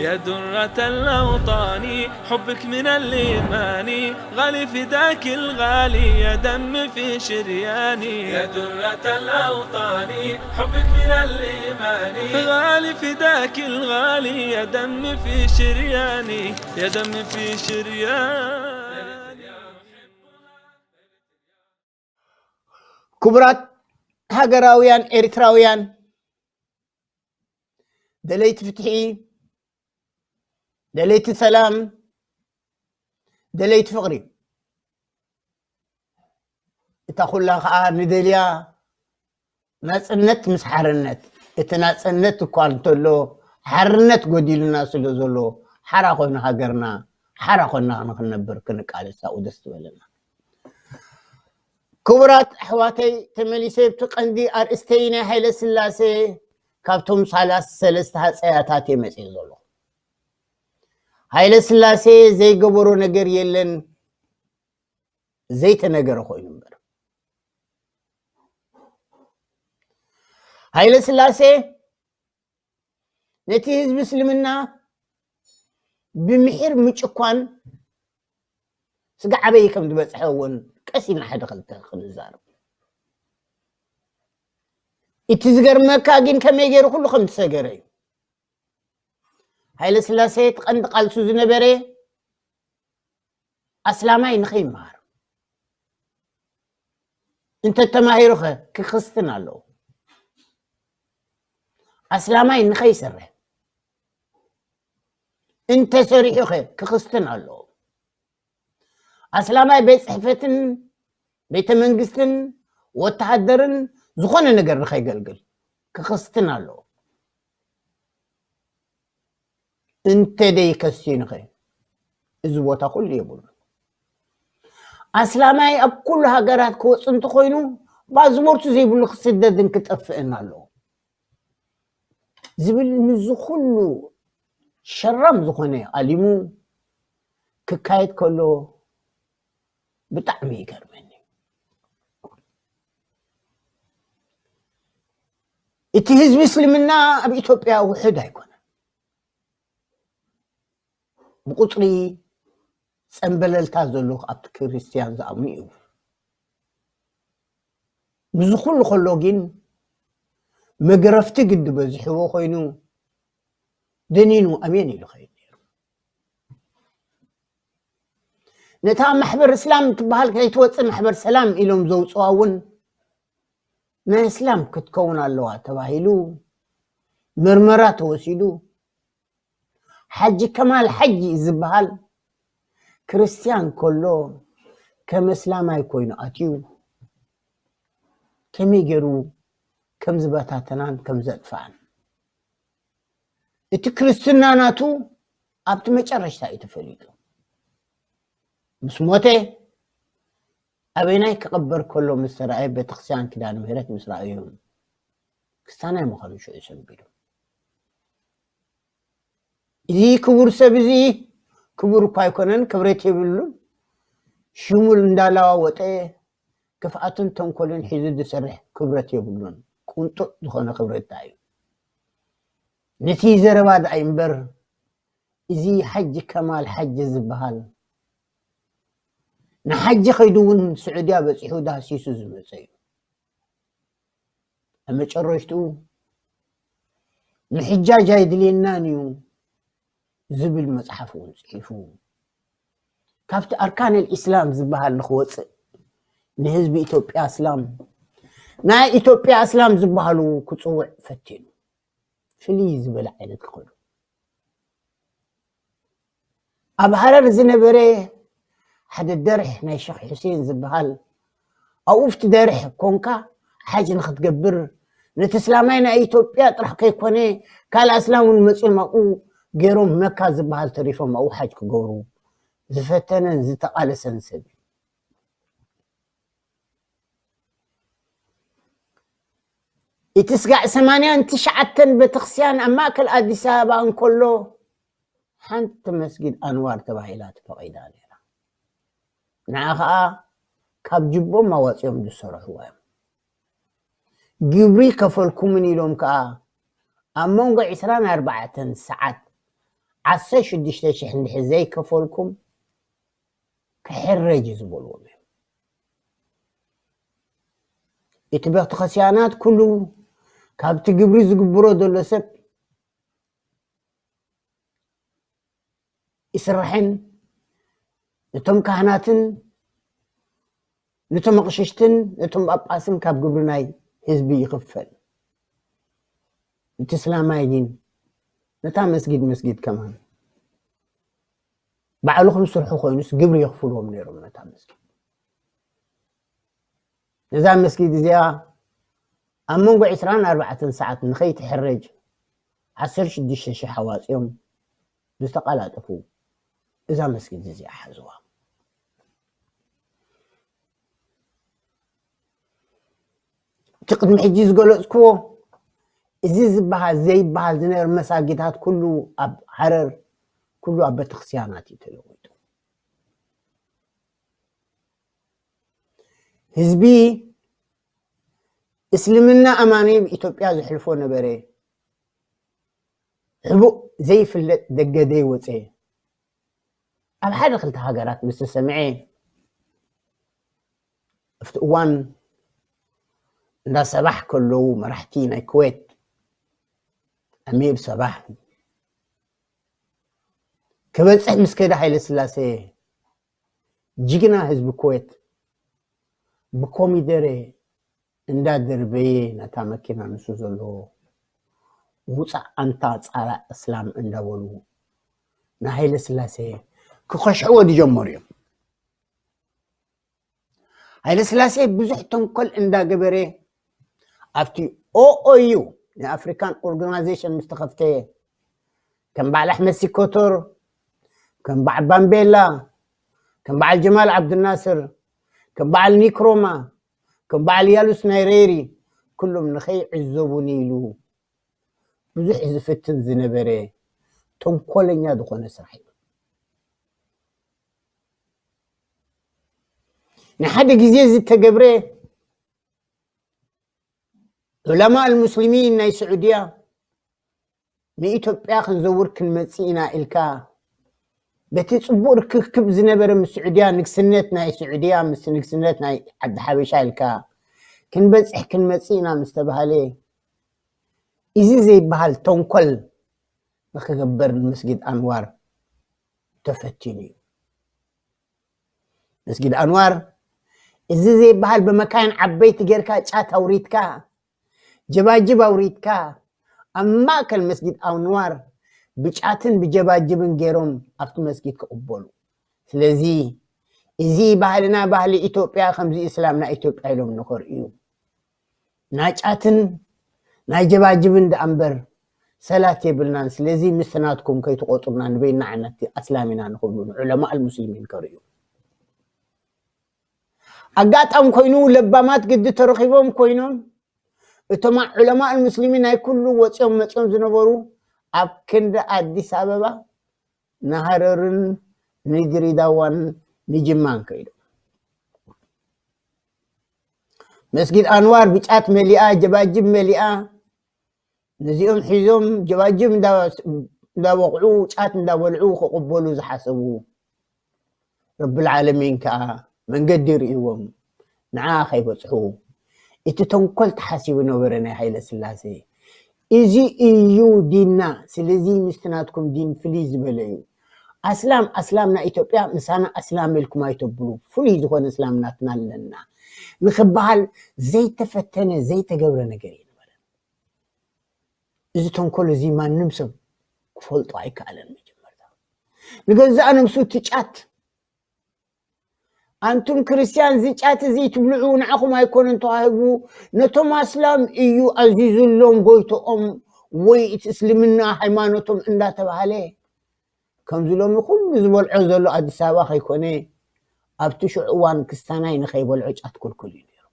يا درة الأوطان، حبك من الإيمان، غالي فداك الغالي، يا دم في شرياني. يا درة الأوطان، حبك من الإيمان، غالي فداك الغالي، يا دم في شرياني، يا دم في شرياني. ክቡራት ሃገራውያን ኤርትራውያን፣ ደለይቲ ፍትሒ፣ ደለይቲ ሰላም፣ ደለይቲ ፍቕሪ፣ እታ ኩላ ኸኣ ንደልያ ናጽነት ምስ ሓርነት፣ እቲ ናጽነት እኳ እንተሎ ሓርነት ጎዲሉና ስለ ዘሎ፣ ሓራ ኮይኑ ሃገርና፣ ሓራ ኮይና ንኽንነብር ክንቃለስ ኣብኡ ደስ ትበለና። ክቡራት ኣሕዋተይ፣ ተመሊሰ ኣብቲ ቀንዲ ኣርእስተይ ናይ ሃይለ ስላሴ ካብቶም ሰላሳ ሰለስተ ሃጸያታት እየ መጽእ ዘለኹ። ሃይለ ስላሴ ዘይገበሮ ነገር የለን፣ ዘይተነገረ ኮይኑ እምበር። ሃይለ ስላሴ ነቲ ህዝቢ እስልምና ብምሒር ምጭኳን ስጋ ዓበይ ከም ዝበጽሐ እውን ቀስ ኢልና ሓደ ክልተ ክንዛረብ። እቲ ዝገርመካ ግን ከመይ ገይሩ ኩሉ ከም ዝሰገረ እዩ። ሃይለ ስላሴ እቲ ቀንዲ ቃልሱ ዝነበረ ኣስላማይ ንኸይመሃር፣ እንተ ተማሂሩኸ ክኽስትን ኣለዎ። ኣስላማይ ንኸይሰርሕ፣ እንተ ሰሪሑኸ ክኽስትን ኣለዎ። ኣስላማይ ቤት ጽሕፈትን ቤተ መንግስትን ወተሃደርን ዝኾነ ነገር ንኸይገልግል ክኽስትን ኣለዎ። እንተ ደይከሲንኸ እዚ ቦታ ኩሉ የብሉ። ኣስላማይ ኣብ ኩሉ ሃገራት ክወጽእ እንተኾይኑ ፓስፖርቱ ዘይብሉ ክስደድን ክጠፍእን ኣለዎ ዝብል፣ ምዚ ኩሉ ሸራም ዝኾነ ኣሊሙ ክካየድ ከሎ ብጣዕሚ ይገርመኒ። እቲ ህዝቢ እስልምና ኣብ ኢትዮጵያ ውሑድ ኣይኮነን። ብቁጽሪ ጸንበለልታ ዘሎ ኣብቲ ክርስትያን ዝኣምኑ እዩ። ምስዚ ኩሉ ከሎ ግን መግረፍቲ ግዲ በዚሕዎ ኮይኑ ደኒኑ ኣሜን ኢሉ ኸይድ ነይሩ። ነታ ማሕበር እስላም ትበሃል ከይትወፅእ ማሕበር ሰላም ኢሎም ዘውፅዋ እውን ናይ እስላም ክትከውን ኣለዋ ተባሂሉ ምርመራ ተወሲዱ። ሓጂ ከማል ሓጂ ዝበሃል ክርስትያን ከሎ ከም እስላማይ ኮይኑ ኣትዩ ከመይ ገይሩ ከም ዝበታተናን ከም ዘጥፍኣን እቲ ክርስትና ናቱ ኣብቲ መጨረሽታ እዩ ተፈሊጡ። ምስ ሞተ ኣበይናይ ክቕበር ከሎ ምስ ተራእየ ቤተክርስትያን ኪዳነ ምህረት ምስ ረኣዮም ክስታናይ ምዃኑ ሽዑ ሰንቢዱ። እዚ ክቡር ሰብ እዚ ክቡር እኳ ኣይኮነን፣ ክብረት የብሉን። ሽሙ እንዳለዋወጠ ክፍኣትን ተንኮልን ሒዙ ዝሰርሕ ክብረት የብሉን። ቁንጡጥ ዝኾነ ክብረት እዩ። ነቲ ዘረባ ደኣ እምበር እዚ ሓጂ ከማል ሓጂ ዝበሃል ንሓጂ ከይዱ እውን ስዑድያ በፂሑ ዳህሲሱ ዝመፀ እዩ። ኣብ መጨረሽትኡ ምሕጃጅ ኣይድልየናን እዩ ዝብል መፅሓፍ እውን ፅሒፉ ካብቲ ኣርካን ልኢስላም ዝበሃል ንክወፅእ ንህዝቢ ኢትዮጵያ እስላም ናይ ኢትዮጵያ እስላም ዝበሃሉ ክፅውዕ ፈቲኑ። ፍልይ ዝበለ ዓይነት ክኸዱ ኣብ ሃረር ዝነበረ ሓደ ደርሕ ናይ ሸኽ ሑሴን ዝበሃል ኣብኡ ፍቲ ደርሕ ኮንካ ሓጅ ንክትገብር ነቲ እስላማይ ናይ ኢትዮጵያ ጥራሕ ከይኮነ ካልእ እስላም እውን መፅኦም ኣብኡ ገይሮም መካ ዝበሃል ተሪፎም ኣብኡ ሓጅ ክገብሩ ዝፈተነን ዝተቓለሰን ሰብ እዩ። እቲ ስጋዕ ሰማንያን ትሽዓተን ቤተክርስትያን ኣብ ማእከል ኣዲስ ኣበባ እንከሎ ሓንቲ መስጊድ ኣንዋር ተባሂላ ተፈቒዳ ነይራ። ንዓ ኸኣ ካብ ጅቦም ኣዋፂኦም ዝሰርሕዋ እዮም። ግብሪ ከፈልኩምን ኢሎም ከኣ ኣብ መንጎ ዕስራን ኣርባዕተን ሰዓት ዓሰርተ ሽዱሽተ ሽሕ እንድሕር ዘይከፈልኩም ክሕረጅ እዩ ዝበልዎም እዮም። እቲ ቤተክርስቲያናት ኩሉ ካብቲ ግብሪ ዝግብሮ ዘሎ ሰብ ይስራሕን ነቶም ካህናትን ነቶም ኣቕሽሽትን ነቶም ጳጳስን ካብ ግብሪ ናይ ህዝቢ ይኽፈል። እቲ እስላማይ ግን ነታ መስጊድ መስጊድ ከማን ባዕልኹም ስርሑ ኮይኑስ ግብሪ የኽፍልዎም ነይሮም ነታ መስጊድ። ነዛ መስጊድ እዚኣ ኣብ መንጎ ዕስራን ኣርባዕተን ሰዓት ንኸይትሕረጅ ዓሰርተ ሽዱሽተ ሽሕ ኣዋፂኦም ብዝተቐላጠፉ እዛ መስጊድ እዚኣ ሓዝዋ። እቲ ቅድሚ ሕጂ ዝገለፅክዎ እዚ ዝበሃል ዘይበሃል ዝነበረ መሳጊታት ኩሉ ኣብ ሃረር ኩሉ ኣብ ቤተክርስቲያናት እዩ ተለዊጡ። ህዝቢ እስልምና ኣማኒ ኢትዮጵያ ዝሕልፎ ነበረ። ሕቡእ ዘይፍለጥ ደገ ዘይወፀ ኣብ ሓደ ክልተ ሃገራት ምስ ተሰምዐ ኣብቲ እዋን እንዳ ሰባሕ ከለዉ መራሕቲ ናይ ኩዌት ኣሚር ሰባሕ ክበፅሕ ምስ ከደ ሃይለ ስላሴ ጅግና ህዝቢ ኩዌት ብኮሚደረ እንዳደርበየ ነታ መኪና ንሱ ዘለዎ ውፃእ ኣንታ ፃላእ እስላም እንዳበሉ ንሃይለ ስላሴ ክኸሽዕዎ ዝጀመሩ እዮም። ሃይለ ስላሴ ብዙሕ ተንኮል እንዳገበረ ኣብቲ ኦኦዩ ናይ ኣፍሪካን ኦርጋናይዜሽን ምስ ተኸፍተ ከም በዓል ኣሕመድ ሲኮቶር ከም በዓል ባምቤላ ከም በዓል ጀማል ዓብድናስር ከም በዓል ኒክሮማ ከም በዓል ያሉስ ናይ ሬሪ ኩሎም ንኸይዕዘቡኒ ኢሉ ብዙሕ ዝፍትን ዝነበረ ተንኮለኛ ዝኾነ ስራሕ እዩ። ንሓደ ግዜ ዝተገብረ ዑለማ ኣልሙስሊሚን ናይ ስዑድያ ንኢትዮጵያ ክንዘውር ክንመጽእ ኢና ኢልካ በቲ ጽቡቕ ርክክብ ዝነበረ ምስ ስዑድያ ንግስነት ናይ ስዑድያ ምስ ንግስነት ናይ ዓዲ ሓበሻ ኢልካ ክንበጽሕ ክንመጽእ ኢና ምስ ተባሃለ እዚ ዘይበሃል ተንኮል ንክግበር ንመስጊድ ኣንዋር ተፈቲኑ እዩ። መስጊድ ኣንዋር እዚ ዘይበሃል ብመካይን ዓበይቲ ጌርካ ጫት ኣውሪድካ ጀባጅብ ኣውሪድካ ኣብ ማእከል መስጊድ ኣንዋር ብጫትን ብጀባጅብን ገይሮም ኣብቲ መስጊድ ክቕበሉ። ስለዚ እዚ ባህልና ባህሊ ኢትዮጵያ ከምዚ እስላምና ኢትዮጵያ ኢሎም ንኸርእዩ ናጫትን ናይ ጀባጅብን ደኣ እምበር ሰላት የብልናን። ስለዚ ምስቲ ናትኩም ከይትቆጥሩና ንበይና ዓይነት ኣስላም ኢና ንኽብሉ ንዑለማእ ኣልሙስሊሚን ከርእዩ። ኣጋጣሚ ኮይኑ ለባማት ግዲ ተረኺቦም ኮይኖም እቶም ዑለማእ ኣልሙስሊሚን ናይ ኩሉ ወፂኦም መፂኦም ዝነበሩ ኣብ ክንዲ ኣዲስ ኣበባ ንሃረርን ንድሪዳዋን ንጅማን ከይዶም። መስጊድ ኣንዋር ብጫት መሊኣ፣ ጀባጅብ መሊኣ፣ ነዚኦም ሒዞም ጀባጅብ እንዳ- እንዳወቕዑ ጫት እንዳበልዑ ክቕበሉ ዝሓሰቡ ረብል ዓለሚን ከኣ መንገዲ ርእይዎም ንዓ ከይበጽሑ እቲ ተንኮል ተሓሲቡ ነበረ ናይ ሃይለ ስላሴ። እዚ እዩ ዲንና። ስለዚ ምስቲ ናትኩም ዲን ፍልይ ዝበለ እዩ። ኣስላም ኣስላም ናይ ኢትዮጵያ ምሳና ኣስላም ኢልኩም ኣይተብሉ። ፍሉይ ዝኾነ እስላም ናትና ኣለና ንኽበሃል ዘይተፈተነ ዘይተገብረ ነገር እዩ ነበረ። እዚ ተንኮል እዚ ማንም ሰብ ክፈልጦ ኣይከኣለን። መጀመርታ ንገዛእ ነብሱ እቲ ጫት ኣንቱም ክርስትያን እዚ ጫት እዚ ትብልዑ ንዓኹም ኣይኮነን ተዋሂቡ፣ ነቶም ኣስላም እዩ ኣዚዙሎም ጎይቶኦም ወይ እቲ እስልምና ሃይማኖቶም እንዳተባሃለ ከምዚ ሎሚ ኩሉ ዝበልዖ ዘሎ ኣዲስ ኣበባ ከይኮነ ኣብቲ ሽዑ እዋን ክስታናይ ንኸይበልዖ ጫት ክልኩል እዩ ነይሩ።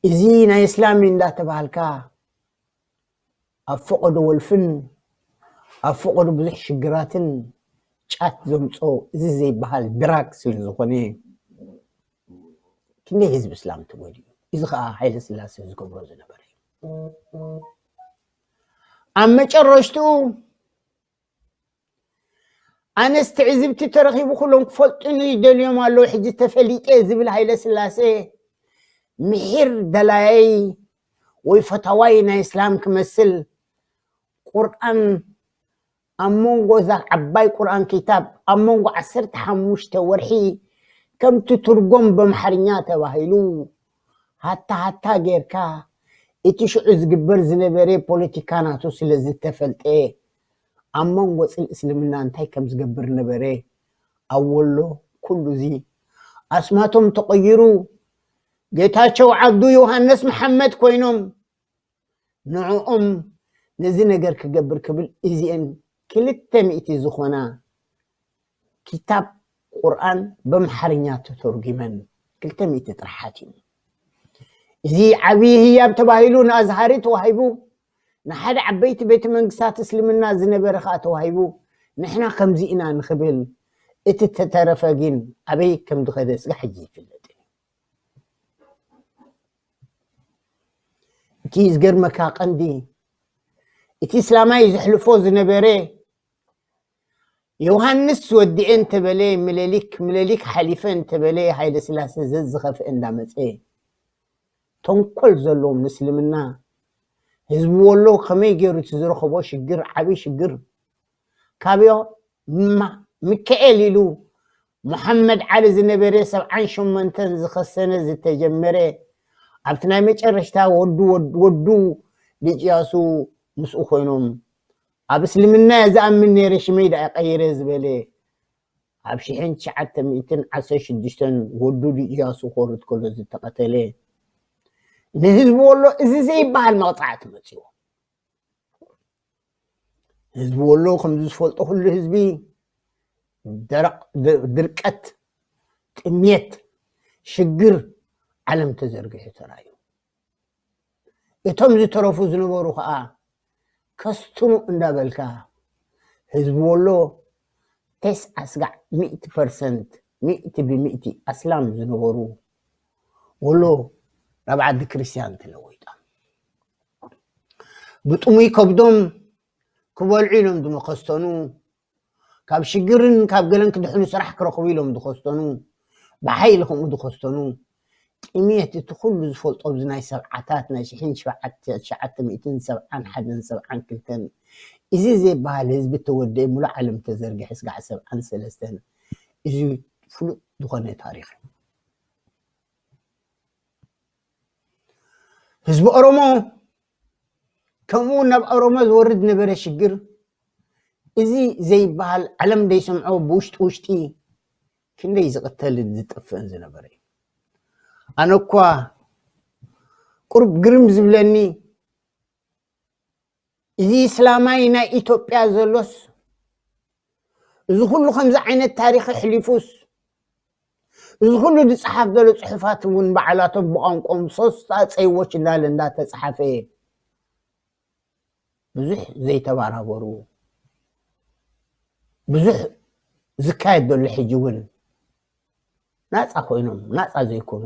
እዚ ናይ እስላም እንዳተባሃልካ ኣብ ፈቐዶ ወልፍን ኣብ ፈቐዶ ብዙሕ ሽግራትን ጫት ዘምጾ እዚ ዘይበሃል ድራግ ስለ ዝኾነ ክንደይ ህዝቢ እስላም ተጎዲኡ። እዚ ከዓ ሃይለ ስላሴ ዝገብሮ ዝነበረ እዩ። ኣብ መጨረሽትኡ ኣነስ ትዕዝብቲ ተረኺቡ ኩሎም ክፈልጡኒ ይደልዮም ኣለዉ፣ ሕጂ ተፈሊጠ ዝብል ሃይለ ስላሴ ምሒር ደላየይ ወይ ፈታዋይ ናይ እስላም ክመስል ቁርኣን ኣብ መንጎ እዛ ዓባይ ቁርኣን ኪታብ ኣብ መንጎ ዓሰርተ ሓሙሽተ ወርሒ ከምቲ ትርጎም በምሓርኛ ተባሂሉ ሃታ ሃታ ጌርካ እቲ ሽዑ ዝግበር ዝነበረ ፖለቲካ ናቱ ስለ ዝተፈልጠ ኣብ መንጎ ጽል እስልምና እንታይ ከም ዝገብር ነበረ ኣብ ወሎ ኩሉ እዚ ኣስማቶም ተቐይሩ ጌታቸው ዓብዱ ዮሃንስ መሓመድ ኮይኖም ንዕኦም ነዚ ነገር ክገብር ክብል እዚኤን ክልተ ሚእቲ ዝኾና ኪታብ ቁርኣን በምሓርኛ ተተርጉመን ክልተ ሚእቲ ጥራሕ ሓቲሙ። እዚ ዓብዪ ህያብ ተባሂሉ ንኣዝሃሪ ተዋሂቡ፣ ንሓደ ዓበይቲ ቤተ መንግስታት እስልምና ዝነበረ ኸኣ ተዋሂቡ፣ ንሕና ከምዚ ኢና ንኽብል፣ እቲ ተተረፈ ግን ኣበይ ከም ዝኸደ ስጋ ሕጂ ይፍለጥ እዩ። እቲ ዝገርመካ ቀንዲ እቲ እስላማይ ዘሕልፎ ዝነበረ ዮሃንስ ወዲኤ እንተበለ ምለሊክ ምለሊክ ሓሊፈ እንተበለ ሃይለ ስላሴ ዘዝኸፍአ እንዳመፀ ተንኮል ዘለዎም ንእስልምና ህዝቢ ወሎ ከመይ ገይሩ እቲ ዝረኸቦ ሽግር ዓብዪ ሽግር ካብዮ ማ- ሚካኤል ኢሉ መሓመድ ዓሊ ዝነበረ ሰብዓን ሸሞንተን ዝኸሰነ ዝተጀመረ ኣብቲ ናይ መጨረሽታ ወዱ ወዱ ልጭያሱ ምስኡ ኮይኖም ኣብ እስልምና እየ ዝኣምን ነይረ ሽመይ ዳኣ ቀይረ ዝበለ ኣብ ሽሕን ትሽዓተ ሚእትን ዓሰርተ ሽዱሽተን ወዱ ልጭያሱ ኮርት ከሎ ዝተቐተለ ንህዝቢ ወሎ እዚ ዘይበሃል መቕፃዕቲ መፅዎ። ህዝቢ ወሎ ከምዚ ዝፈልጦ ኩሉ ህዝቢ ደረቕ ድርቀት፣ ጥምየት፣ ሽግር ዓለም ተዘርጊሑ ተራእዩ። እቶም ዝተረፉ ዝነበሩ ከዓ ከስትኑ እንዳበልካ ህዝቢ ወሎ ተስዓ ስጋዕ ሚእቲ ፐርሰንት ሚእቲ ብሚእቲ ኣስላም ዝነበሩ ወሎ ናብ ዓዲ ክርስቲያን ተለወይጦም። ብጥሙይ ከብዶም ክበልዑ ኢሎም ዝመኸስተኑ፣ ካብ ሽግርን ካብ ገለን ክድሕኑ ስራሕ ክረኽቡ ኢሎም ዝኸስተኑ፣ ብሓይሊ ከምኡ ዝኸስተኑ፣ ጥሜት እቲ ኩሉ ዝፈልጦ ኣብዚ ናይ ሰብዓታት ናይ ሽሕን ትሽዓተ ሚእትን ሰብዓን ሓደን ሰብዓን ክልተን እዚ ዘይበሃል ህዝቢ ተወደአ ሙሉእ ዓለም ተዘርግሐ ስጋዕ ሰብዓን ሰለስተን እዚ ፍሉጥ ዝኾነ ታሪኽ እዩ። ህዝቢ ኦሮሞ ከምኡ ናብ ኦሮሞ ዝወርድ ነበረ ሽግር እዚ ዘይበሃል ዓለም ዘይሰምዖ ብውሽጢ ውሽጢ ክንደይ ዝቕተልን ዝጠፍእን ዝነበረ እዩ። ኣነ እኳ ቁሩብ ግርም ዝብለኒ እዚ እስላማይ ናይ ኢትዮጵያ ዘሎስ እዚ ኩሉ ከምዚ ዓይነት ታሪኽ ኣሕሊፉስ እዚ ኩሉ ዝፀሓፍ ዘሎ ፅሑፋት እውን ባዕላቶም ብቋንቋኦም ሶስት ኣፀይዎች እንዳለ እንዳተፅሓፈ ብዙሕ ዘይተባራበሩ ብዙሕ ዝካየድ ዘሎ ሕጂ እውን ናፃ ኮይኖም ናፃ ዘይኮኑ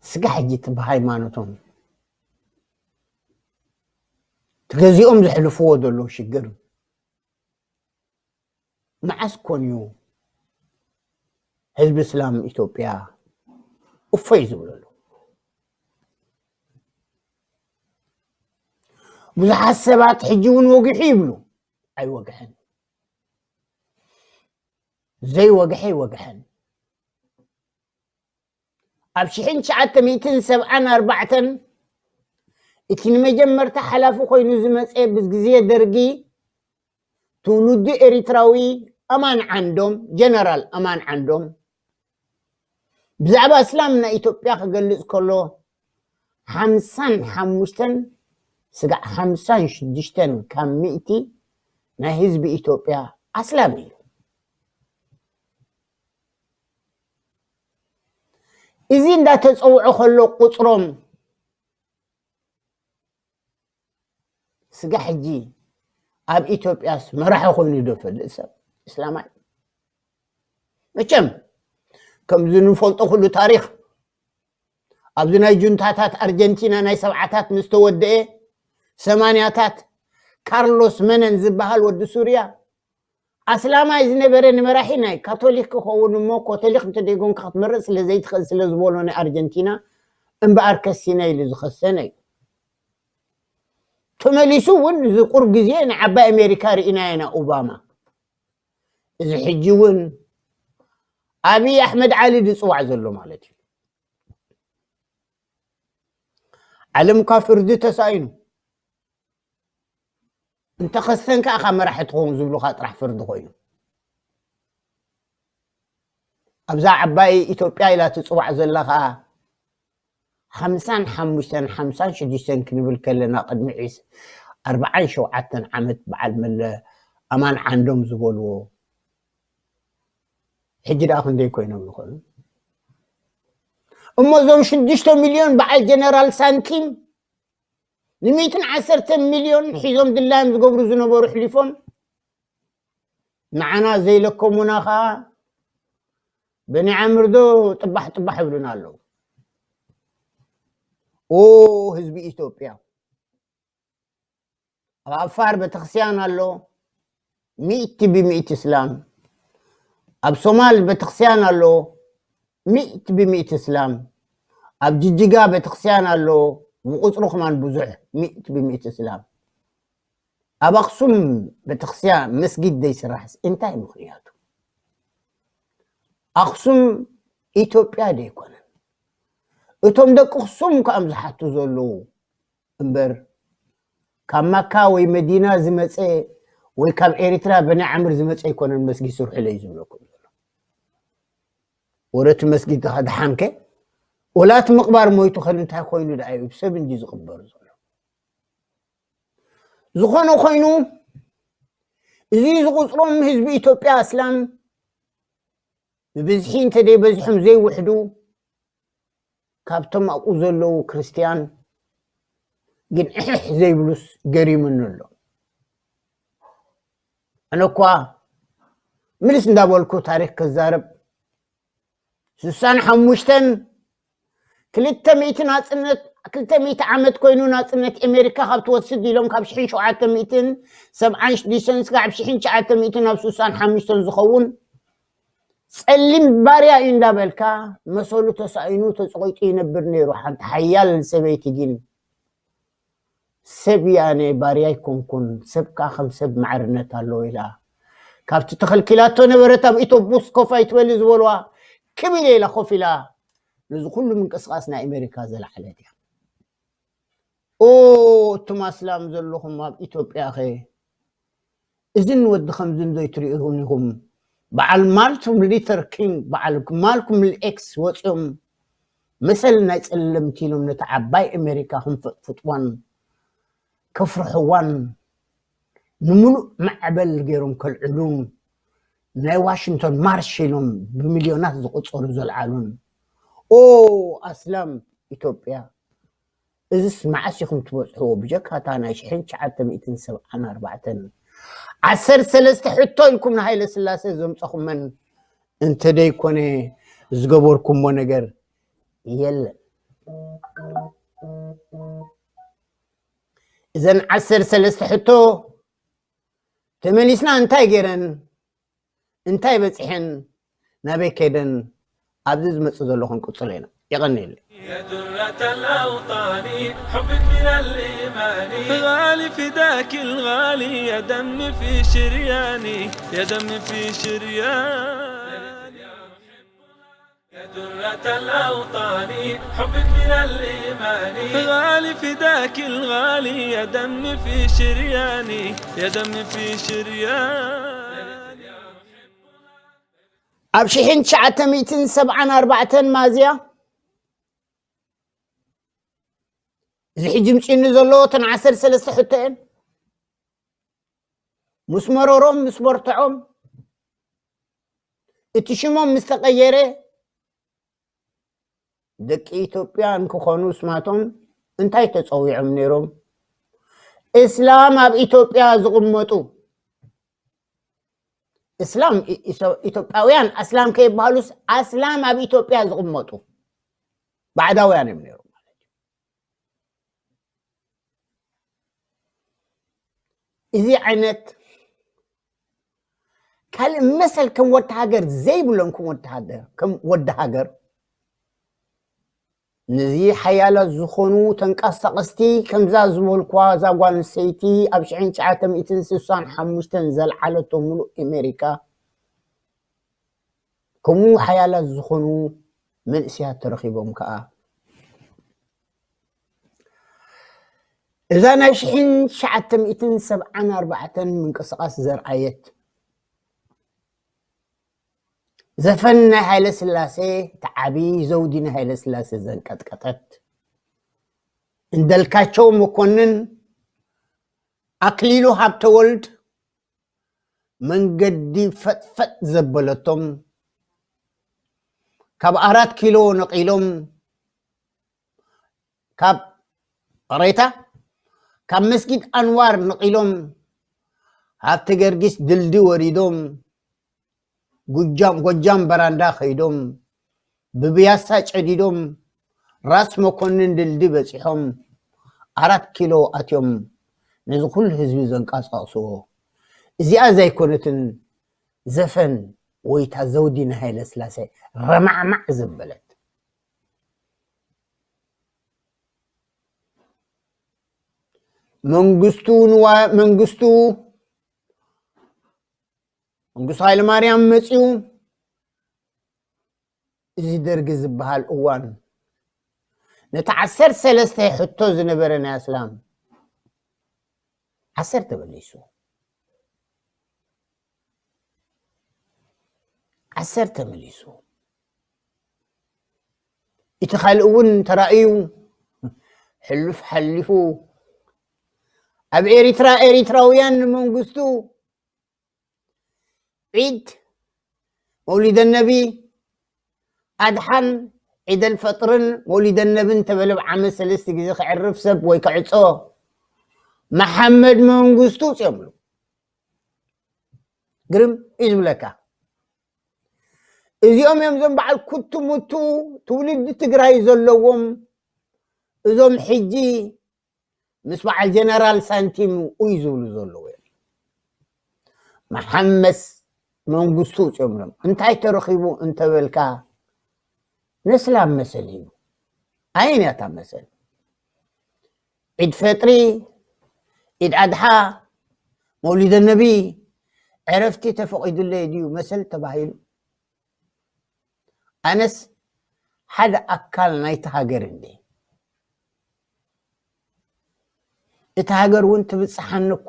ስጋ ሕጂ እቲ ብሃይማኖቶም ተገዚኦም ዘሕልፍዎ ዘለዉ ሽግር መዓስ ኮን እዩ ህዝቢ እስላም ኢትዮጵያ እፎይ ዝብለሉ? ብዙሓት ሰባት ሕጂ እውን ወግሑ ይብሉ፣ ኣይወግሐን። ዘይወግሐ ይወግሐን። ኣብ ሽሕን ትሽዓተ ሚእትን ሰብዓን ኣርባዕተን እቲ ንመጀመርታ ሓላፊ ኮይኑ ዝመፀ ብግዜ ደርጊ ትውልዱ ኤሪትራዊ ኣማን ዓንዶም ጀነራል ኣማን ዓንዶም ብዛዕባ እስላም ናይ ኢትዮጵያ ክገልፅ ከሎ ሓምሳን ሓሙሽተን ስጋዕ ሓምሳን ሽዱሽተን ካብ ሚእቲ ናይ ህዝቢ ኢትዮጵያ ኣስላም እዩ። እዚ እንዳተፀውዖ ከሎ ቁፅሮም ስጋ ሕጂ ኣብ ኢትዮጵያስ መራሒ ኮይኑ ዶ ፈልጥ ሰብ እስላማይ? መቸም ከምዚ ንፈልጦ ኩሉ ታሪኽ ኣብዚ ናይ ጁንታታት ኣርጀንቲና ናይ ሰብዓታት ምስ ተወደኤ ሰማንያታት ካርሎስ መነን ዝበሃል ወዲ ሱርያ ኣስላማይ ዝነበረ ንመራሒ ናይ ካቶሊክ ክኸውን እሞ ኮቶሊክ እንተደይጎንካ ክትመርጽ ስለ ዘይትኽእል ስለ ዝበሎ ናይ ኣርጀንቲና እምበኣር ከሲነ ኢሉ ዝኸሰነ እዩ። ተመሊሱ እውን እዚ ቁሩብ ግዜ ንዓባይ ኣሜሪካ ርኢናዮ ኢና ኦባማ። እዚ ሕጂ እውን ኣብይ ኣሕመድ ዓሊ ዝፅዋዕ ዘሎ ማለት እዩ። ዓለም ካብ ፍርዲ ተሳኢኑ እንተኸስተን ከዓ ካብ መራሒ ትኸውን ዝብሉካ ጥራሕ ፍርዲ ኮይኑ ኣብዛ ዓባይ ኢትዮጵያ ኢላ ትፅዋዕ ዘላ ከዓ ሓምሳን ሓሙሽተን ሓምሳን ሽዱሽተን ክንብል ከለና ቅድሚ ዒስ ኣርባዓን ሸውዓተን ዓመት በዓል መለ ኣማን ዓንዶም ዝበልዎ ሕጂ ደኣ ክንደይ ኮይኖም ይኾኑ? እሞ እዞም ሽዱሽተ ሚልዮን በዓል ጀነራል ሳንቲም ንሚእትን ዓሰርተን ሚልዮን ሒዞም ድላዮም ዝገብሩ ዝነበሩ ሕሊፎም ንዓና ዘይለከሙና ኸዓ በኒ ዓምር ዶ ጥባሕ ጥባሕ ይብሉና ኣለዉ። ኦ ህዝቢ ኢትዮጵያ ኣብ ዓፋር ቤተክርስትያን ኣሎ ሚእቲ ብሚእቲ እስላም። ኣብ ሶማል ቤተክርስትያን ኣሎ ሚእቲ ብሚእቲ እስላም። ኣብ ጅጅጋ ቤተክርስትያን ኣሎ ብቁፅሩ ከማን ብዙሕ ሚእቲ ብሚእቲ እስላም። ኣብ ኣክሱም ቤተክርስትያን መስጊድ ዘይስራሕስ እንታይ ምኽንያቱ? ኣክሱም ኢትዮጵያ ደይኮነን? እቶም ደቂ ኣክሱም ከኣም ዝሓቱ ዘለዉ እምበር ካብ ማካ ወይ መዲና ዝመፀ ወይ ካብ ኤርትራ በናይ ዓምር ዝመፀ ኣይኮነን መስጊድ ስርሑለይ ዝብለኩም ዘሎ። ወረቲ መስጊድ ድሓንከ ወላት ምቕባር ሞይቱ ከል እንታይ ኮይኑ ደኣ እዩ ሰብ እንጂ ዝቕበሩ ዘሎ። ዝኾነ ኮይኑ እዚ ዝቁፅሮም ህዝቢ ኢትዮጵያ ኣስላም ብብዝሒ እንተደይ በዚሖም ዘይውሕዱ ካብቶም ኣብኡ ዘለዉ ክርስትያን ግን እሕሕ ዘይብሉስ ገሪሙኒ ኣሎ። ኣነ እኳ ምልስ እንዳበልኩ ታሪክ ክዛረብ ስሳን ሓሙሽተን ክልተ ሚእቲ ናጽነት ክልተ ሚእቲ ዓመት ኮይኑ ናጽነት ኣሜሪካ ካብ ትወስድ ኢሎም ካብ ሽሕን ሸውዓተ ሚእትን ሰብዓን ሽዱሽተን ስጋዕ ሽሕን ትሽዓተ ሚእትን ናብ ስሳን ሓሙሽተን ዝኸውን ጸሊም ባርያ እዩ እንዳበልካ መሰሉ ተሳኢኑ ተጸቂጡ ይነብር ነይሩ። ሓንቲ ሓያል ሰበይቲ ግን ሰብ እየ ኣነ ባርያ ኣይኮንኩን፣ ሰብ ከኣ ከም ሰብ ማዕርነት ኣለዎ ኢላ ካብቲ ተኸልኪላቶ ነበረት ኣብ ኢቶቡስ ኮፍ ኣይትበሊ ዝበልዋ ክብ ኢለ ኢላ ኮፍ ኢላ ነዚ ኩሉ ምንቅስቃስ ናይ ኣሜሪካ ዘለዓለት እያ። ኦ እቱም ኣስላም ዘለኹም ኣብ ኢትዮጵያ ኸ እዝን ወዲ ከምዝን ዘይትርእዩን ኢኹም። በዓል ማርቲን ሉተር ኪንግ በዓል ማልኮም ኤክስ ወፂኦም መሰል ናይ ፀለምቲ ኢሎም ነቲ ዓባይ ኣሜሪካ ክንፈጥፍጥዋን ከፍርሕዋን ንምሉእ ማዕበል ገይሮም ከልዕሉን ናይ ዋሽንግቶን ማርሽ ኢሎም ብሚልዮናት ዝቁፀሩ ዘልዓሉን ኦ ኣስላም ኢትዮጵያ እዚስ መዓስ ኢኹም ትበፅሕዎ? ብጀካ እታ ናይ ሽሕን ትሽዓተ ሚእትን ሰብዓን ኣርባዕተን ዓሰርተ ሰለስተ ሕቶ ኢልኩም ንሃይለ ስላሴ ዘምፀኹመን እንተደይኮነ ዝገበርኩሞ ነገር የለን። እዘን ዓሰርተ ሰለስተ ሕቶ ተመሊስና እንታይ ገይረን እንታይ በፂሐን ናበይ ከይደን ኣብዚ ዝመፅእ ዘሎ ክንቅፅሎ ኢና። የቐንየለይ። يا درة الأوطان حبك من الإيمان غالي فداك الغالي يا دم في شرياني يا دم في شرياني يا درة الأوطان حبك من الإيمان غالي فداك الغالي يا دم في شرياني يا دم في شرياني ኣብ ሽሕን ትሽዓተ ሚእትን ሰብዓን ኣርባዕተን ማዝያ እዚ ሕጂ ምፅኒ ዘሎ እተን ዓሰርተ ሰለስተ ሕቶ እየን ምስ መረሮም ምስ መርትዖም እቲ ሽሞም ምስ ተቐየረ ደቂ ኢትዮጵያ እንክኾኑ ስማቶም እንታይ ተፀዊዖም ነይሮም? እስላም ኣብ ኢትዮጵያ ዝቕመጡ እስላም ኢትዮጵያውያን ኣስላም ከይበሃሉስ ኣስላም ኣብ ኢትዮጵያ ዝቕመጡ ባዕዳውያን እዮም ነይሮም ማለት እዩ። እዚ ዓይነት ካልእ መሰል ከም ወዲ ሃገር ዘይብሎም፣ ከም ወዲ ሃገር፣ ከም ወዲ ሃገር፣ ነዚ ሓያላት ዝኾኑ ተንቀሳቐስቲ፣ ከምዛ ዝበልኳ፣ እዛ ጓል ኣንስተይቲ ኣብ ሽሕን ትሽዓተ ሚእትን ስሳን ሓሙሽተን ዘልዓለቶ ምሉእ ኣሜሪካ፣ ከምኡ ሓያላት ዝኾኑ መንእሰያት ተረኺቦም ከኣ፣ እዛ ናይ ሽሕን ትሽዓተ ሚእትን ሰብዓን ኣርባዕተን ምንቅስቓስ ዘርኣየት፣ ዘፈን ናይ ሃይለ ስላሴ፣ እቲ ዓቢ ዘውዲ ናይ ሃይለ ስላሴ ዘንቀጥቀጠት፣ እንዳልካቸው መኮንን፣ ኣክሊሉ ሃብተወልድ መንገዲ ፈጥፈጥ ዘበለቶም፣ ካብ ኣራት ኪሎ ነቒሎም፣ ካብ ሬታ፣ ካብ መስጊድ ኣንዋር ነቒሎም፣ ሃብተ ገርጊስ ድልድይ ወሪዶም፣ ጎጃም፣ ጎጃም በራንዳ ከይዶም፣ ብብያሳ ጨዲዶም፣ ራስ መኮንን ድልድይ በጺሖም፣ ኣራት ኪሎ ኣትዮም፣ ነዚ ኩሉ ህዝቢ ዘንቀሳቕስዎ። እዚኣ ዘይኮነትን ዘፈን ወይታ ዘውዲ ንሃይለ ስላሴ ረማዕማዕ ዘበለት። መንግስቱ ንዋ-፣ መንግስቱ፣ መንግስቱ ሃይለማርያም መጺኡ፣ እዚ ደርጊ ዝበሃል እዋን፣ ነቲ ዓሰርተ ሰለስተ ሕቶ ዝነበረ ናይ ኣስላም፣ ዓሰርተ ተመሊሱ። ዓሰርተ ተመሊሱ። እቲ ካልእ እውን ተራእዩ፣ ሕሉፍ ሓሊፉ። ኣብ ኤሪትራ፣ ኤሪትራውያን ንመንግስቱ ዒድ መውሊደ ነቢ፣ ኣድሓን ዒደል ፈጥርን መውሊደ ነብን እንተበለ፣ ብዓመት ሰለስተ ግዜ ከዕርፍ ሰብ ወይ ከዕጾ፣ መሓመድ መንግስቱ ውፅኦምሉ። ግርም እዩ ዝብለካ። እዚኦም እዮም እዞም በዓል ኩቱ ሙቱ ትውልዲ ትግራይ ዘለዎም፣ እዞም ሕጂ ምስ በዓል ጀነራል ሳንቲም ኡይ ዝብሉ ዘለዉ እዮም። መሓመስ መንግስቱ ውፅኦምሎም። እንታይ ተረኺቡ እንተበልካ፣ ነስላም መሰል እዩ። ኣየን እያ እታ መሰል? ዒድ ፈጥሪ፣ ዒድ ኣድሓ፣ መውሊደ ነቢ፣ ዕረፍቲ ተፈቒዱለይ ድዩ መሰል ተባሂሉ? ኣነስ ሓደ ኣካል ናይቲ ሃገር እንዴ። እቲ ሃገር እውን ትብጽሓኒ እኳ።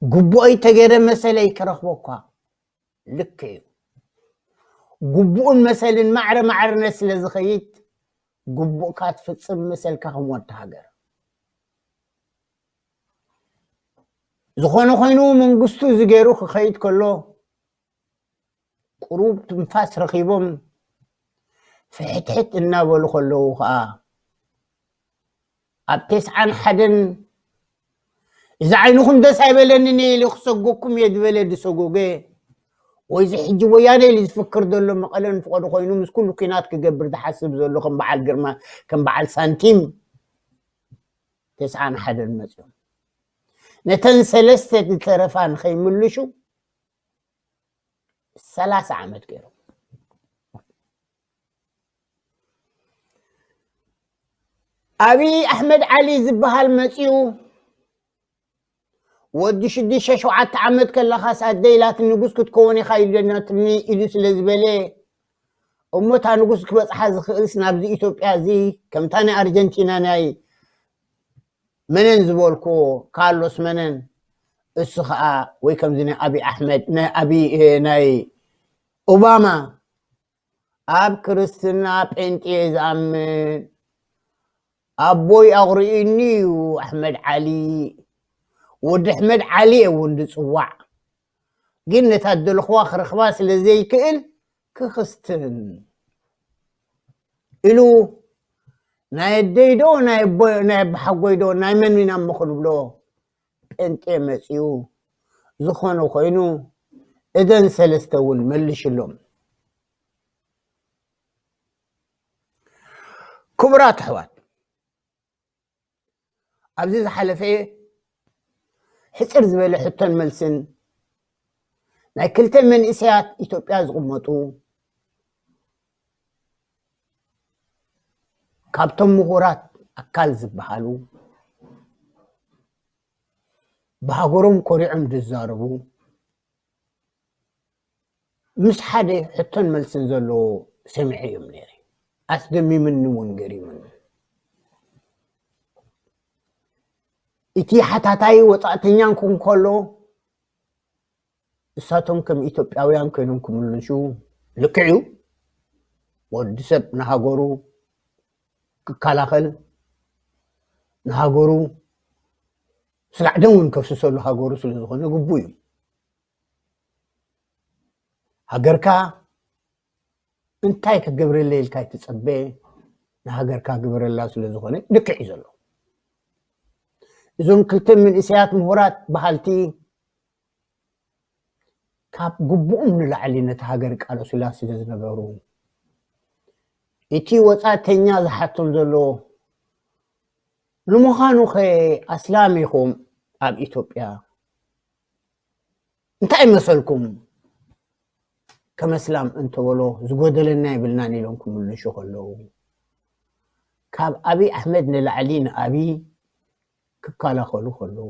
ግቡኦይ ተገይረ መሰለይ ክረኽቦ እኳ። ልክ እዩ። ግቡኡን መሰልን ማዕረ ማዕርነት ስለ ዝኸይድ፣ ግቡእካ ትፍጽም መሰልካ ከም ወዲ ሃገር። ዝኾነ ኮይኑ መንግስቱ እዚ ገይሩ ክኸይድ ከሎ፣ ቁሩብ ትንፋስ ረኺቦም ፍሕትሕት እናበሉ ከለዉ ኸዓ፣ ኣብ ተስዓን ሓደን እዚ ዓይንኹም ደስ ኣይበለንን እየ ኢሉ ክሰጎኩም እየ ዝበለ ዝሰጎገ፣ ወይ እዚ ሕጂ ወያነ ኢሉ ዝፍክር ዘሎ መቐለ ንፍቐዶ ኮይኑ ምስ ኩሉ ኲናት ክገብር ዝሓስብ ዘሎ ከም በዓል ግርማ፣ ከም በዓል ሳንቲም ተስዓን ሓደን መፅዮም ነተን ሰለስተ ዝተረፋ ንኸይምልሹ ሰላሳ ዓመት ገይሮም። ኣብይ ኣሕመድ ዓሊ ዝበሃል መፂኡ፣ ወዲ ሽዱሽተ ሸውዓተ ዓመት ከለኻስ ኣደይ ኢላትኒ ንጉስ ክትከውን ኢኻ ኢለናትኒ ኢሉ ስለ ዝበለ፣ እሞ እታ ንጉስ ክበፅሓ ዝኽእልስ ናብዚ ኢትዮጵያ እዚ ከምታ ናይ ኣርጀንቲና ናይ መነን ዝበልኩ፣ ካርሎስ መነን፣ እሱ ኸዓ ወይ ከምዚ ናይ ኣብይ ኣሕመድ፣ ናይ ኣብይ፣ እ፣ ናይ ኦባማ፣ ኣብ ክርስትና ጴንጤ ዝኣምን ኣቦይ ኣቑርዩኒ እዩ ኣሕመድ ዓሊ፣ ወዲ ኣሕመድ ዓሊ እየ እውን ዝፅዋዕ፣ ግን ነታ ዝደለኽዋ ክረኽባ ስለ ዘይክእል ክኽስትን ኢሉ፣ ናይ ኣደይ ዶ ናይ ኣቦ-፣ ናይ ኣባሓጎይ ዶ ናይ መን ኢና እሞ ክንብሎ፣ ጴንጤ መፂኡ፣ ዝኾነ ኮይኑ እዘን ሰለስተ እውን መልሽሎም። ክቡራት ኣሕዋት፣ ኣብዚ ዝሓለፈ ሕጽር ዝበለ ሕቶን መልስን ናይ ክልተ መንእሰያት ኢትዮጵያ ዝቕመጡ ካብቶም ምሁራት ኣካል ዝበሃሉ ብሃገሮም ኮሪዖም ዝዛረቡ ምስ ሓደ ሕቶን መልስን ዘለዎ ሰሚዐ እዮም ነይረ። ኣስደሚምኒ እውን ገሪሙኒ። እቲ ሓታታይ ወጻእተኛ እንከሎ እሳቶም ከም ኢትዮጵያውያን ኮይኖም ክምልሹ ልክዕ እዩ። ወዲ ሰብ ንሃገሩ ክከላኸል ንሃገሩ ስጋዕ ደም እውን ከፍስሰሉ ሃገሩ ስለ ዝኾነ ግቡ እዩ። ሃገርካ እንታይ ክገብረለይ ኢልካ ትጸበ ንሃገርካ ግበረላ ስለ ዝኾነ ልክዕ እዩ ዘሎ። እዞም ክልተ መንእሰያት ምሁራት በሃልቲ ካብ ግቡኦም ንላዕሊ ነቲ ሃገር ይቃለሱላ ስለ ዝነበሩ እቲ ወጻእተኛ ዝሓቶም ዘሎ ንምዃኑ ኸ ኣስላም ኢኹም ኣብ ኢትዮጵያ እንታይ መሰልኩም ከመስላም እንተበሎ ዝጎደለና የብልናን ኢሎም ክምልሹ ከለዉ ካብ ኣብይ ኣሕመድ ንላዕሊ ንኣብይ ክከላኸሉ ከለዉ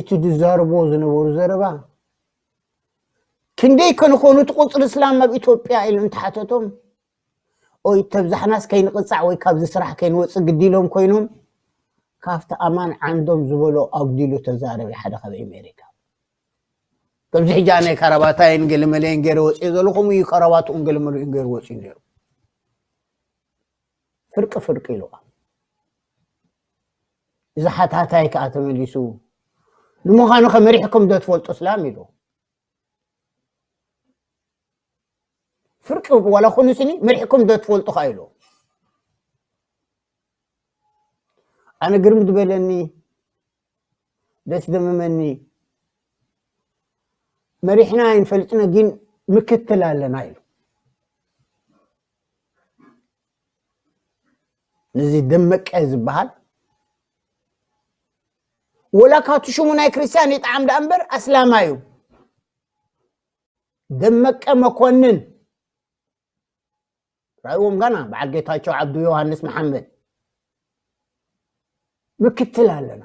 እቲ ዝዛረብዎ ዝነበሩ ዘረባ ክንደይ ከንኾኑ እቲ ቁፅሪ እስላም ኣብ ኢትዮጵያ ኢሉ እንተሓተቶም ኦይ ተብዛሕናስ ከይንቕፃዕ ወይ ካብዚ ስራሕ ከይንወፅእ ግዲሎም ኮይኖም ካብቲ ኣማን ዓንዶም ዝበሎ ኣጉዲሉ ተዛረበ ሓደ ካብ ኣሜሪካ። ከምዚ ሕጂ ኣነ ካራባታይን ገለመለይን ገይረ ወፅየ ዘለኹም እዩ ካራባትኡን ገለመለኡን ገይሩ ወፅዩ ነይሩ። ፍርቂ ፍርቂ ኢልዋ። እዚ ሓታታይ ከዓ ተመሊሱ ንምዃኑ ከመሪሕኩም ዶ ትፈልጡ እስላም ኢሉ። ፍርቂ ዋላ ኮኑ ስኒ መሪሕኩም ዶ ትፈልጡ ከዓ ኢሉ። ኣነ ግርም ዝበለኒ ደስ ደመመኒ መሪሕና ኣይንፈልጥነ ግን ምክትል ኣለና ኢሉ። ንዚ ደመቀ ዝበሃል ወላ ካቱ ሽሙ ናይ ክርስቲያን ይጣዓም ደኣ እምበር ኣስላማ እዩ። ደመቀ መኮንን ራእዎም ጋና በዓል ጌታቸው ዓብዱ ዮሃንስ መሓመድ ምክትል ኣለና።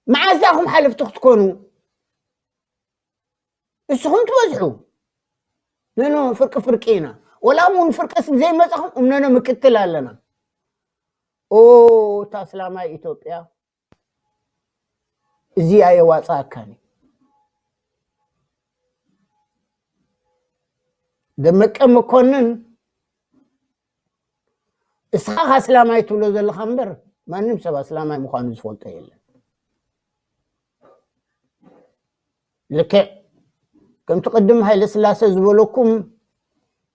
መዓዝ ዳኹም ሓለፍቲ ክትኮኑ እስኹም ትበዝሑ። ነኖ ፍርቂ ፍርቂ ኢና። ወላ እውን ፍርቂ ዘይመጻኹም እምነኖ ምክትል ኣለና። ኦ እታ እስላማይ ኢትዮጵያ እዚኣ የዋፅኣካን እዩ። ደመቀ መኮንን እስኻ ኣስላማይ ትብሎ ዘለኻ እምበር ማንም ሰብ ኣስላማይ ምዃኑ ዝፈልጦ የለን። ልክዕ ከምቲ ቅድም ሃይለ ስላሴ ዝበለኩም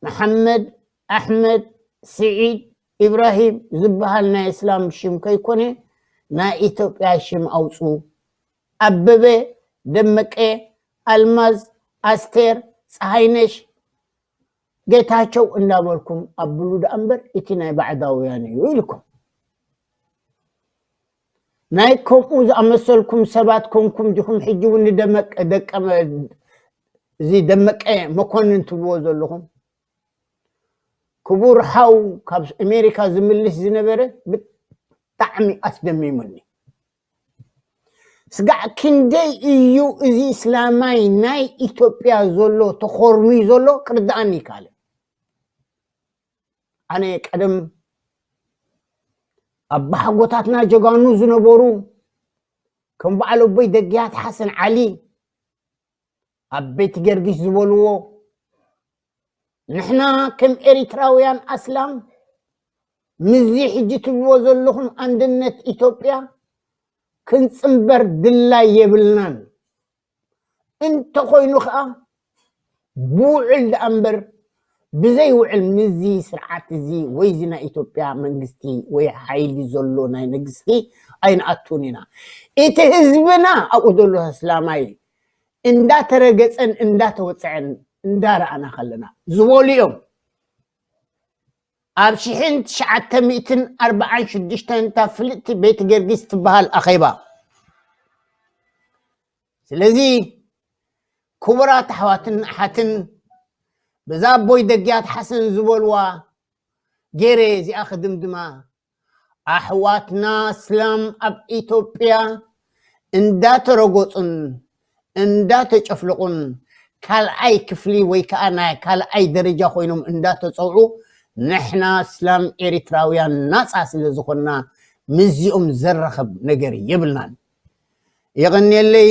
መሓመድ ኣሕመድ ስዒድ ኢብራሂም ዝበሃል ናይ እስላም ሽም ከይኮነ ናይ ኢትዮጵያ ሽም ኣውፁ። ኣበበ፣ ደመቀ፣ ኣልማዝ፣ ኣስቴር፣ ፀሃይነሽ፣ ጌታቸው እንዳበልኩም ኣብሉ ደኣ እምበር እቲ ናይ ባዕዳውያን እዩ ኢልኩም። ናይ ከምኡ ዝኣመሰልኩም ሰባት ኮንኩም ዲኹም ሕጂ እውን ንደመቀ ደቀ እዚ ደመቀ መኮንን ትብዎ ዘለኹም ክቡር ሓው ካብ ኣሜሪካ ዝምልስ ዝነበረ ብጣዕሚ ኣስደሚሙኒ። ስጋዕ ክንደይ እዩ እዚ እስላማይ ናይ ኢትዮጵያ ዘሎ ተኾርሚ ዘሎ ክርድኣኒ ይከኣለ። ኣነ ቀደም ኣባሓጎታትና ጀጋኑ ዝነበሩ ከም በዓል ኣቦይ ደግያት ሓሰን ዓሊ ኣብ ቤት ጊዮርጊስ ዝበልዎ ንሕና ከም ኤሪትራውያን ኣስላም ምዚ ሕጂ ትብልዎ ዘለኹም ኣንድነት ኢትዮጵያ ክንጽንበር ድላይ የብልናን። እንተኾይኑ ኸዓ ብውዕል ደኣ እምበር ብዘይውዕል ምዚ ስርዓት እዚ ወይ እዚ ናይ ኢትዮጵያ መንግስቲ ወይ ሓይሊ ዘሎ ናይ መንግስቲ ኣይንኣቱን ኢና። እቲ ህዝብና ኣብኡ ዘሎ ኣስላማይ እንዳተረገጸን እንዳተወፀዐን እንዳረኣና ከለና ዝበሉ እዮም። ኣብ ሽሕን ትሽዓተ ሚእትን ኣርባዓን ሽዱሽተን እታ ፍልጥቲ ቤት ጊዮርጊስ ትበሃል ኣኼባ። ስለዚ ክቡራት ኣሕዋትን ኣሓትን፣ በዛ ኣቦይ ደግያት ሓሰን ዝበልዋ ገይረ እዚኣ ክድምድማ፣ ኣሕዋትና እስላም ኣብ ኢትዮጵያ እንዳተረጎጹን እንዳተጨፍለቑን ካልኣይ ክፍሊ ወይ ከዓ ናይ ካልኣይ ደረጃ ኮይኖም እንዳተፀውዑ፣ ንሕና እስላም ኤሪትራውያን ናፃ ስለ ዝኾንና ምስዚኦም ዘራኸብ ነገር የብልናን። የቐንየለይ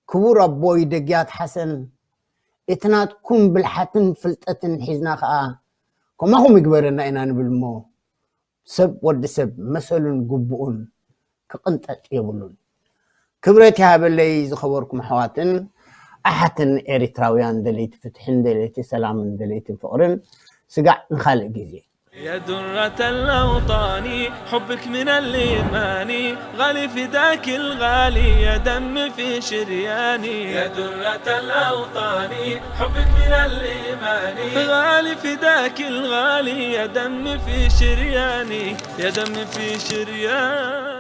ክቡር ኣቦይ ደግያት ሓሰን፣ እቲ ናትኩም ብልሓትን ፍልጠትን ሒዝና ከዓ ከማኹም ይግበረና ኢና ንብል እሞ፣ ሰብ ወዲ ሰብ መሰሉን ግቡኡን ክቕንጠጥ የብሉን። ክብረት ይሃበለይ ዝኸበርኩም ኣሕዋትን ኣሓትን ኤሪትራውያን ደለይቲ ፍትሕን ደለይቲ ሰላምን ደለይቲ ፍቕርን። ስጋዕ ንኻልእ ግዜ። يا درة الأوطان، حبك من الإيمان، غالي فداك الغالي، يا دم في شرياني. يا درة الأوطان، حبك من الإيمان، غالي فداك الغالي، يا دم في شرياني، يا دم في شرياني.